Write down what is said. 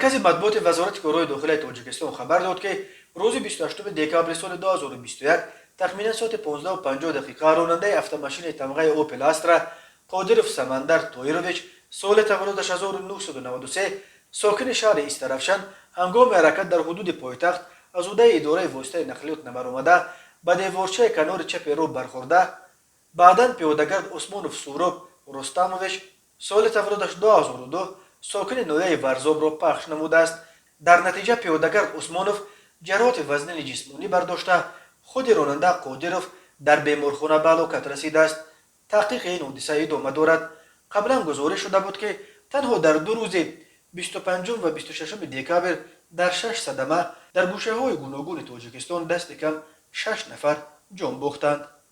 Маркази матбуоти Вазорати корҳои дохилаи Тоҷикистон хабар дод, ки рӯзи 28 декабри соли 2021 тахминан соати 15:50 ронандаи автомашинаи тамғаи «Опел Астра» Қодиров Самандар Тоирович, соли таваллудаш 1993, сокини шаҳри Истаравшан, ҳангоми ҳаракат дар ҳудуди пойтахт аз ҳудаи идораи воситаи нақлиёт набаромада, ба деворчаи канори чапи роҳ бархӯрда, баъдан пиёдагард Усмонов Суроб Рустамович, соли таваллудаш 2002, сокини ноҳияи Варзобро пахш намудааст. Дар натиҷа пиёдагард Усмонов ҷароҳати вазнини ҷисмонӣ бардошта, худи ронанда Қодиров дар беморхона ба ҳалокат расидааст. Таҳқиқи ин ҳодиса идома дорад. Қаблан гузориш шуда буд, ки танҳо дар 2 рӯзи 25 ва 26 декабр дар шаш садама дар гӯшаҳои гуногуни Тоҷикистон дасти кам шаш нафар ҷон бохтанд.